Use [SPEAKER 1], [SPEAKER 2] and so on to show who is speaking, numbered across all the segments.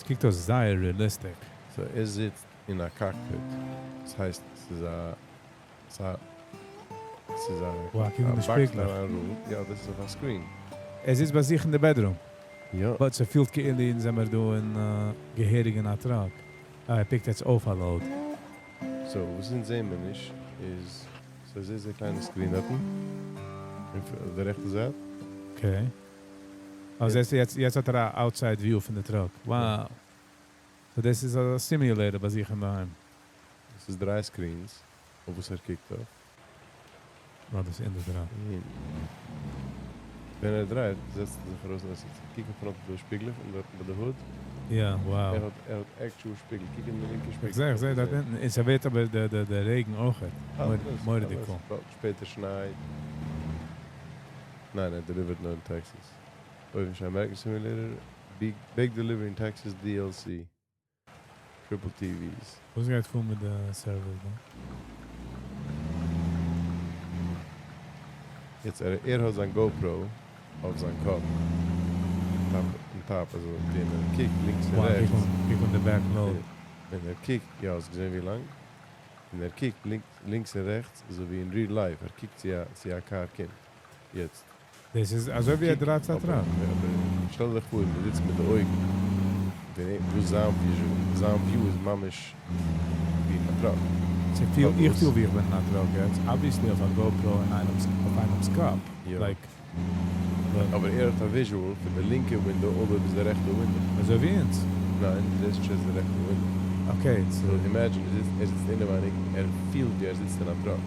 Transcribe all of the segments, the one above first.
[SPEAKER 1] ס'קוקט אויס זייער realistic.
[SPEAKER 2] So ער זיצט אין א cockpit, דאס הייסט ס'איז א ס'איז א ס'איז א
[SPEAKER 1] וואו, קוק אין די
[SPEAKER 2] box
[SPEAKER 1] שפיגלעך.
[SPEAKER 2] אריין רום, יא דאס איז אויף א screen.
[SPEAKER 1] ער זיצט ביי זיך אין די bedroom.
[SPEAKER 2] יא.
[SPEAKER 1] But ס'פילט כאילו אונז זעמער דא אין געהעריג אין א truck. אה, ער פיקט יעצט אויף א load.
[SPEAKER 2] So וואס אונז זעהן מיר נישט איז ס'איז א זייער זייער קליינע screen דארטן אויף די רעכטע זייט.
[SPEAKER 1] Okay. אה זעסטו יעצט יעצט האט ער א outside view פון די truck. Wow. So דאס איז א simulator ביי זיך אינדערהיים.
[SPEAKER 2] עס איז דריי screens אויף וואס ער קוקט אויף.
[SPEAKER 1] אה דאס איז אין די truck.
[SPEAKER 2] און ווען ער דרייווט זעצט ער זיך ארויס און עס איז קוק אין front איז דא שפיגלעך און דארטן ביי די hood.
[SPEAKER 1] יא, wow.
[SPEAKER 2] ער האט ער האט actual שפיגל קוק אין די לינקע
[SPEAKER 1] איך
[SPEAKER 2] שפיגל
[SPEAKER 1] זעה איך
[SPEAKER 2] קענסטו
[SPEAKER 1] זעה דארט
[SPEAKER 2] זעהן.
[SPEAKER 1] אונטן און ס'ווערט אבער די די די רעגן אויכעט
[SPEAKER 2] אלעס
[SPEAKER 1] מורא'דיג
[SPEAKER 2] אלעס
[SPEAKER 1] cool.
[SPEAKER 2] באלד שפעטער שניי. ניין ער דעליווערט נאר אין טעקסעס. אויבן שטייט American Simulator big big delivery in Texas DLC. Triple TVs.
[SPEAKER 1] וואס גייט פאר מיט די service דא?
[SPEAKER 2] יעצט ער ער האט זיין GoPro אויף זיין קאפ top אין top אזוי ווען ער קוקט לינקס און
[SPEAKER 1] Wow,
[SPEAKER 2] רעכטס.
[SPEAKER 1] קוק אן די back load.
[SPEAKER 2] ווען ער קוקט, יא האסט געזען ווי לאנג? ווען ער קוקט לינקס און רעכטס אזוי ווי אין real life ער קוקט צו א צו א קאר קומט יעצט.
[SPEAKER 1] דאס איז אזוי ווי ער דרייט א truck.
[SPEAKER 2] אבער שטעל דיך פאר דו זיצט מיט די אויגן ווען ער וואס זיין vision זיין view איז ממש ווי אין א truck.
[SPEAKER 1] ס'פיל איך פיל ווי איך בין אין א truck יעצט, obviously אויף א GoPro אין איינעמס אויף איינעמס קאפ, like.
[SPEAKER 2] אבער ער האט א visual פון די לינקע window all the way ביז די רעכטע window.
[SPEAKER 1] אזוי ווי אונז.
[SPEAKER 2] ניין, דו זעסט נישט יעצט די רעכטע window.
[SPEAKER 1] Okay.
[SPEAKER 2] So imagine דו זיצט, ער זיצט אינעווייניג, ער פילט ווי ער זיצט אין א truck.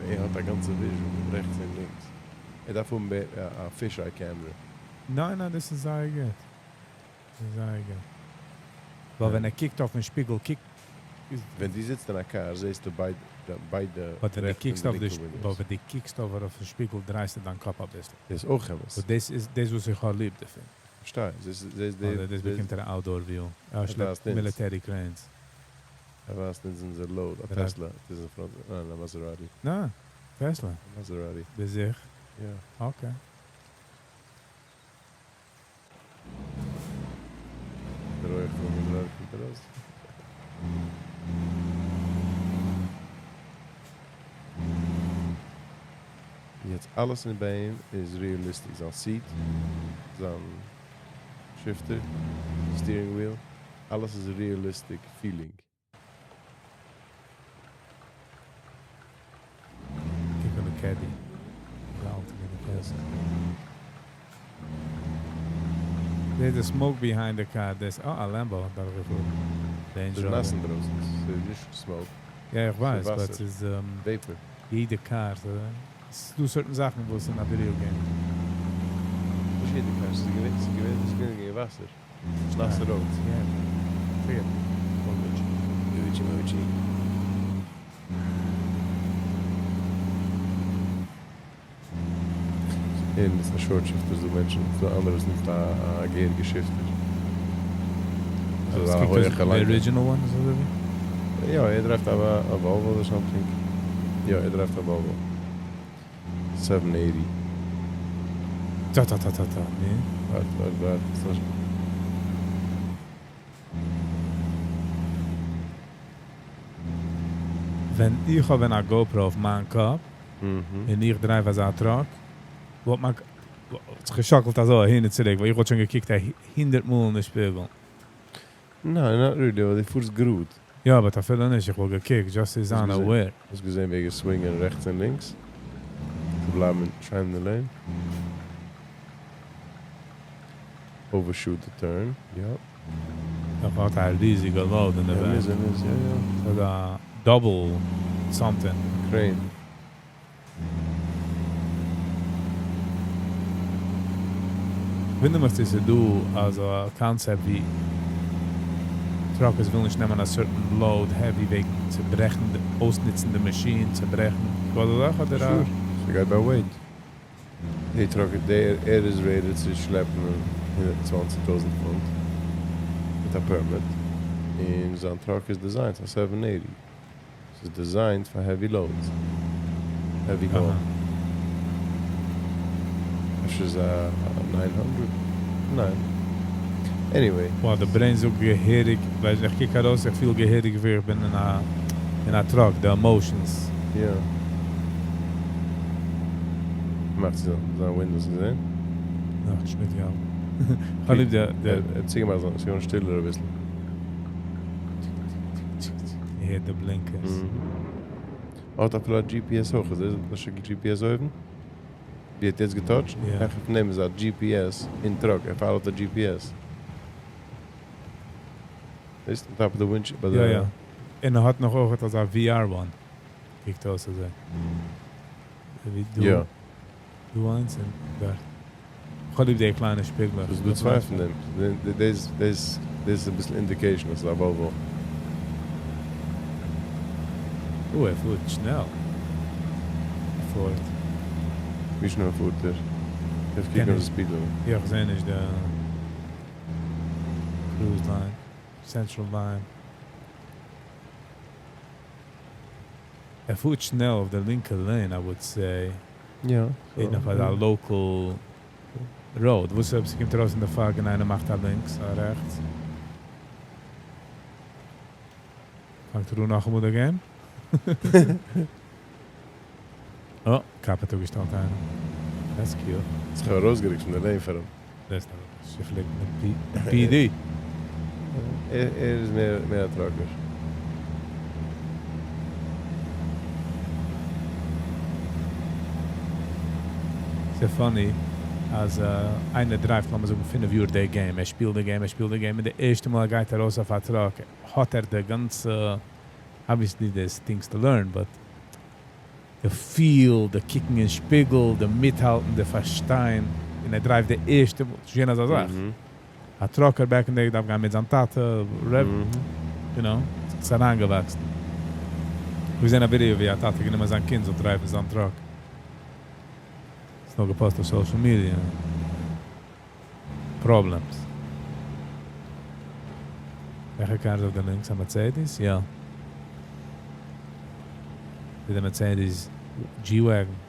[SPEAKER 2] ער האט א גאנצע visual רעכטס און לינקס. ער דארף האבן א fish eye camera.
[SPEAKER 1] ניין ניין דאס איז זייער גוט. דאס איז זייער גוט. ווייל ווען ער קוקט אויפן שפיגל קוקט.
[SPEAKER 2] ווען דו זיצט אין א קאר זעסטו ביידע
[SPEAKER 1] But ווען דו
[SPEAKER 2] רעכטע און
[SPEAKER 1] קוקסט
[SPEAKER 2] די
[SPEAKER 1] אויף די
[SPEAKER 2] לינקע windows.
[SPEAKER 1] But ווען דו קוקסט אבער אויפן שפיגל דרייסטו דיין קאפ אביסל.
[SPEAKER 2] דאס איז אויך אמת.
[SPEAKER 1] So דאס איז דאס וואס איך האב ליב דערפון.
[SPEAKER 2] פארשטיי. זעסט זעסט די.
[SPEAKER 1] אדער דאס באקומט ער א outdoor view. ער שלעפט military cranes.
[SPEAKER 2] ער ווייזט אונז אונזער load. א Tesla. דאס איז אין front. ניין א Maserati.
[SPEAKER 1] ניין. Tesla.
[SPEAKER 2] א Maserati.
[SPEAKER 1] ביז זיך?
[SPEAKER 2] יא.
[SPEAKER 1] Okay.
[SPEAKER 2] דער רויך פון Maserati קומט ארויס. יעצט אלעס אין ביי אים איז realistic. זיין seat, זיין shifter, steering wheel, אלעס איז realistic feeling.
[SPEAKER 1] קוק אן די Caddy. די אלטע מיני Caddy. There's a smoke behind the car. There's, oh, a Lambo דורכגעפארן.
[SPEAKER 2] ס'איז נאס אינדרויסן, ס'איז נישט smoke.
[SPEAKER 1] יא, איך ווייס,
[SPEAKER 2] ס'איז
[SPEAKER 1] but
[SPEAKER 2] וואסער.
[SPEAKER 1] ס'איז
[SPEAKER 2] Vapor.
[SPEAKER 1] יעדע קאר, ס'איז דא certain זאכן וואס אין א video game.
[SPEAKER 2] נישט יעדע קאר, ס'איז געווען, ס'איז געווען, ס'איז געווען געווען וואסער. נאסע roads.
[SPEAKER 1] יא. זיכער.
[SPEAKER 2] Gucci Mucci. ער נוצט א short shifter, ס'דא מענטשן, ס'דא אנדערע וואס נוצט א געהעריגע shifter. ס'איז א הויעכע לאנגע.
[SPEAKER 1] די original one איז אזוי ווי?
[SPEAKER 2] יא, ער דרייווט א Volvo אדער something. יא, ער דרייווט א Volvo. 780.
[SPEAKER 1] טא טא טא טא טא, ני?
[SPEAKER 2] ווארט, ווארט, ווארט.
[SPEAKER 1] ווען איך האב ווען א GoPro אויף מיין קאפ, און איך drive אזא truck, וואלט מיין וואלט זיך געשאקלט אזוי אהין און צוריק, ווייל איך וואלט שוין געקוקט א הונדערט מאל אין די שפיגל.
[SPEAKER 2] ניין, not really, ווייל דו פארסט גראד.
[SPEAKER 1] יא, but אפילו נישט, איך וואלט געקוקט, just צו זיין aware.
[SPEAKER 2] האסט געזען ווי ער געסווינגען רעכטס און לינקס? צו בלייבן שיין אין די lane? Overshoot the turn, יא.
[SPEAKER 1] דאך האט א ריזיגע load אין די back.
[SPEAKER 2] ער מוז, ער מוז, יא יא.
[SPEAKER 1] ס'איז א double something.
[SPEAKER 2] Crane.
[SPEAKER 1] כ'ווינדער מיך צו ס'איז דא אזא קאנצעפט ווי truckers ווילן נישט נעמען א certain load heavy וועגן צוברעכן די אויסנוצן די מאשין צוברעכן אדער אדער א.
[SPEAKER 2] Sure, ס'גייט ביי weight. די truck דער ער איז rated צו שלעפן 120,000 פונט מיט א permit, און זיין truck איז designed פאר 780. ס'איז designed פאר heavy loads. Heavy haul. אפשר איז א 900. ניין. Anyway.
[SPEAKER 1] Wow, די brain זאגט געהעריג, ווייל איך קוק ארויס, איך פיל געהעריג ווי איך בין אין א אין א truck, די emotions.
[SPEAKER 2] יא. מאכט זיין זיין windows געזען?
[SPEAKER 1] נאך נישט מיטגעהאלטן. איך האב ליב די די.
[SPEAKER 2] ער האט צוגעמאכט זיין, ס'איז געווארן שטילער אביסל.
[SPEAKER 1] מ'הערט די blinkers.
[SPEAKER 2] האט אפילו א GPS אויך, איז דאס א GPS אויבן? ווי האט יעצט געטאטשט?
[SPEAKER 1] יא.
[SPEAKER 2] העכער פון דעם איז א GPS אין truck, ער followט א GPS. זעסט? On top of the windshield, ביי
[SPEAKER 1] יא
[SPEAKER 2] די.
[SPEAKER 1] יא. און ער האט נאך אויך אזא VR one. קוקט אויס אזוי. ווי דא.
[SPEAKER 2] יא.
[SPEAKER 1] דא איינס און דארט. איך האב ליב די קליינע שפיגלעך.
[SPEAKER 2] ס'איז דא צוויי פון דעם. דאס דאס דאס איז אביסל indication אז ס'איז א Volvo.
[SPEAKER 1] Oh, ער פארט שנעל. פארט.
[SPEAKER 2] ווי שנעל פארט ער? איך קוק
[SPEAKER 1] קען
[SPEAKER 2] אויף די
[SPEAKER 1] נישט.
[SPEAKER 2] speed limit.
[SPEAKER 1] יא, איך זע נישט די cruise line, central line. ער פארט שנעל אויף די לינקע lane, I would say.
[SPEAKER 2] יא.
[SPEAKER 1] אין אויף א local road. וואס אויב ס'קומט ארויס אין די fog און איינער מאכט א לינקס, א רעכטס? פאנגט ער אן נאכאמאל די game? Oh, cop האט אפגעשטעלט איינעם. That's cute.
[SPEAKER 2] זיך ארויסגערוקט פון די lane פאר אים.
[SPEAKER 1] דאס איז שיפלעג מיט PD.
[SPEAKER 2] ער ער איז מער מער א trucker.
[SPEAKER 1] ס'איז funny, אז איינער driveט, לאמיר זאגן, 5 יאר די game. ער שפילט די game, ער שפילט די game. און די ערשטע מאל ער גייט ארויס אויף א truck, האט ער די גאנצע, obviously there's things to learn, but the feel, די קוקן אין שפיגל, די מיטהאלטן, די פארשטיין, און ער driveט די ערשטע מאל, שוין אזא זאך. א trucker back in the day דארף גיין מיט זיין טאטע, רב, ס'איז אריינגעוואקסן. מיר זעען א ווידעא ווי א טאטע גענומען זיין קינד זאל driveן זיין truck. ס'איז נאך געפאוסט אויף social media. Problems. וועלכע car איז אויף די לינקס? א Mercedes? יא. ווי די Mercedes G-Wagon.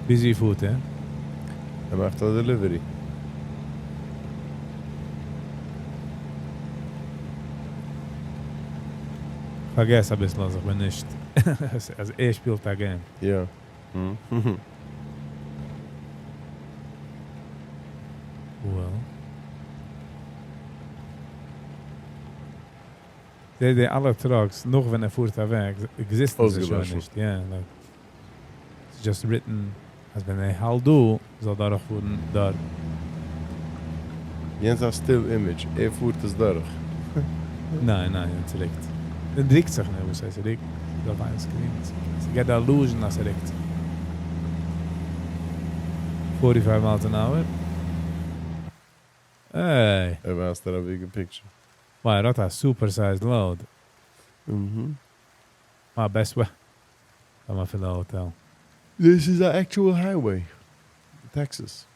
[SPEAKER 1] Busy פארט ער?
[SPEAKER 2] ער מאכט א delivery.
[SPEAKER 1] פארגעס אביסל אז איך בין נישט, אז ער שפילט א game.
[SPEAKER 2] יא.
[SPEAKER 1] Well. די די אלע trucks, נאך ווען ער פארט אוועק, existן זיי שוין
[SPEAKER 2] אויסגעלאשן.
[SPEAKER 1] נישט. Yeah, like, it's just written, אז ווען ער האלט דא, זאל דורכפארן דארט.
[SPEAKER 2] יענץ א still image, ער פארט עס דורך.
[SPEAKER 1] ניין, ניין, ער רוקט. ער רוקט זיך נישט, וואס הייסט ער רוקט? אויף איין screen. ס'געט די illusion אז ער רוקט זיך. 45 miles an hour. Hey.
[SPEAKER 2] ער ווייזט דיר א bigger picture.
[SPEAKER 1] Wow, ער האט א super-sized load. Ah, best way. לאמיר פון די hotel.
[SPEAKER 2] This is an actual highway. Texas.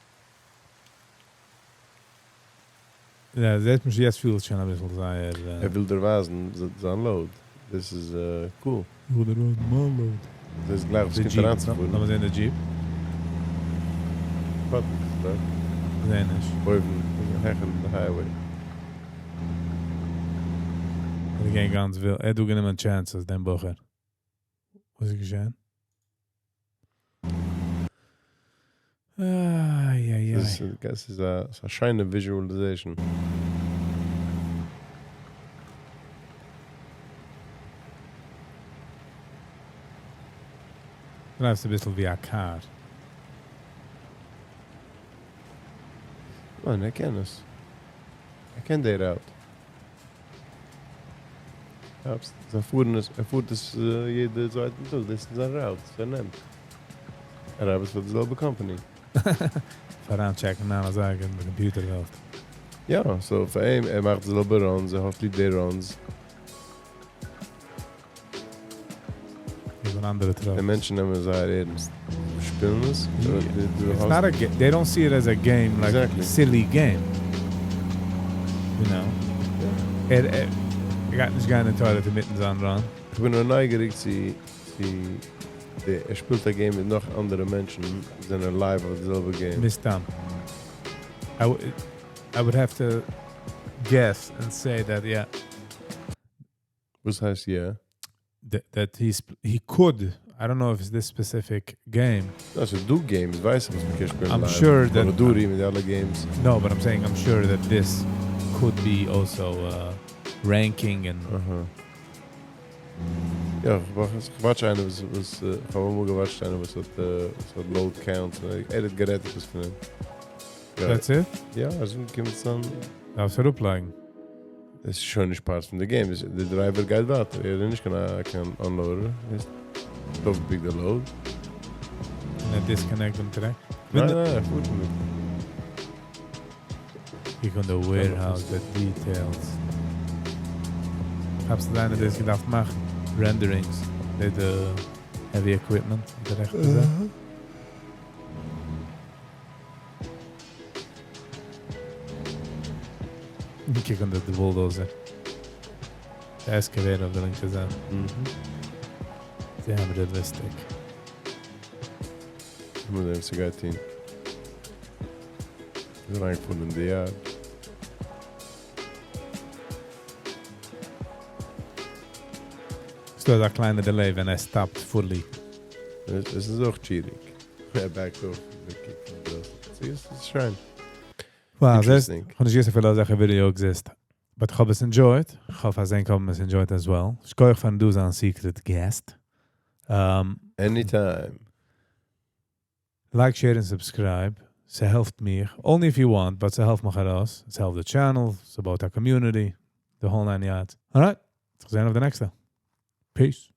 [SPEAKER 1] יא, זעט מיך יעצט פילט שוין אביסל זייער.
[SPEAKER 2] ער וויל דיר ווייזן זיין load. This is cool.
[SPEAKER 1] וויל דיר ווייזן מיין load.
[SPEAKER 2] דאס איז גלייך, וואס
[SPEAKER 1] די
[SPEAKER 2] קומט
[SPEAKER 1] Jeep.
[SPEAKER 2] אריינצופארן.
[SPEAKER 1] לאמיר זען די Jeep.
[SPEAKER 2] ווארט, דארט.
[SPEAKER 1] זען נישט.
[SPEAKER 2] אויבן, העכער די highway.
[SPEAKER 1] ער גייט גאנץ ווילד. ער האט דא גענומען chances, דעם בחור. וואס איז געשען? איי, איי,
[SPEAKER 2] דאס
[SPEAKER 1] איי.
[SPEAKER 2] איז, דאס איז א שיינע visualization.
[SPEAKER 1] דרייווסט אביסל ווי א car.
[SPEAKER 2] ניין, ער קען עס. ער קען די route. זיי פארן עס, ער פארט עס יעדע צווייטן טאג. דאס איז זיין route, ער נעמט. ער ארבעט פאר די זעלבע company.
[SPEAKER 1] פאראן checkן אן אזא אין די computer וועלט.
[SPEAKER 2] יא, so פאר אים, ער מאכט די זעלבע runs, ער האט ליב די runs.
[SPEAKER 1] איז אן אנדערע truck.
[SPEAKER 2] די מענטשן נעמען זייער ערנסט. שפילן עס? דו
[SPEAKER 1] It's
[SPEAKER 2] האסט
[SPEAKER 1] not a they don't see it as a game, like silly game. You know? ער גייט נישט גיין אין toilet אינמיטן זיין run.
[SPEAKER 2] איך בין נאר נייגעריג צו צו ער שפילט א game מיט נאך אנדערע מענטשן, זענען live אויף די זעלבע game.
[SPEAKER 1] מסתם. I would have to guess and say that, yeah.
[SPEAKER 2] וואס הייסט, yeah?
[SPEAKER 1] That he could. I don't know if it's this specific game.
[SPEAKER 2] דאס איז דא games, ווייס איך וואס מ'קען שפילן
[SPEAKER 1] I'm
[SPEAKER 2] live.
[SPEAKER 1] sure that
[SPEAKER 2] Call of Duty מיט אלע games.
[SPEAKER 1] No, but I'm saying I'm sure that this could be also ranking and
[SPEAKER 2] Aha. יא, איך watch איינער וואס וואס איך האב אמאל געוואטשט איינער וואס האט וואס האט load count, ער האט גערעדט עפעס פון דעם. יא.
[SPEAKER 1] That's it?
[SPEAKER 2] יא, אזוי קומט עס אן.
[SPEAKER 1] דארפסט אראפלייגן.
[SPEAKER 2] עס איז שוין נישט part פון די game. דער driver גייט ווייטער. ער איז נישט קיין קיין unloader. ער איז pick the load.
[SPEAKER 1] און ער disconnect דעם truck.
[SPEAKER 2] ניין, ניין, ער פארט מיט.
[SPEAKER 1] קוק אן the warehouse, the details. האסטו דיינע דאס געדארפט מאכן? Renderings. The heavy equipment, די רעכטע זייט. קוק אן the bulldozer. The excavator אויף די לינקע זייט. Damn realistic.
[SPEAKER 2] מיר דעם ס'גייט אין. אריינגעפארן אין די yard.
[SPEAKER 1] ס'דא א קליינע delay ווען ער stopped fully.
[SPEAKER 2] עס איז אויך cheating. ער backed off. עס איז שיין.
[SPEAKER 1] Wow, דאס
[SPEAKER 2] Interesting.
[SPEAKER 1] האב נישט געוואוסט אפילו אז אזא video exist. But איך האב עס enjoyed. איך האף אז ענק האבן עס enjoyed as well. שכוח פארן דא זיין secret guest.
[SPEAKER 2] Anytime.
[SPEAKER 1] Like, share and subscribe. ס'העלפט מיר. Only if you want, but ס'העלפט מיך ארויס. ס'העלפט the channel, ס'בויט our community, the whole nine yards. Alright, זיך זען אויף די נעקסטע. Peace.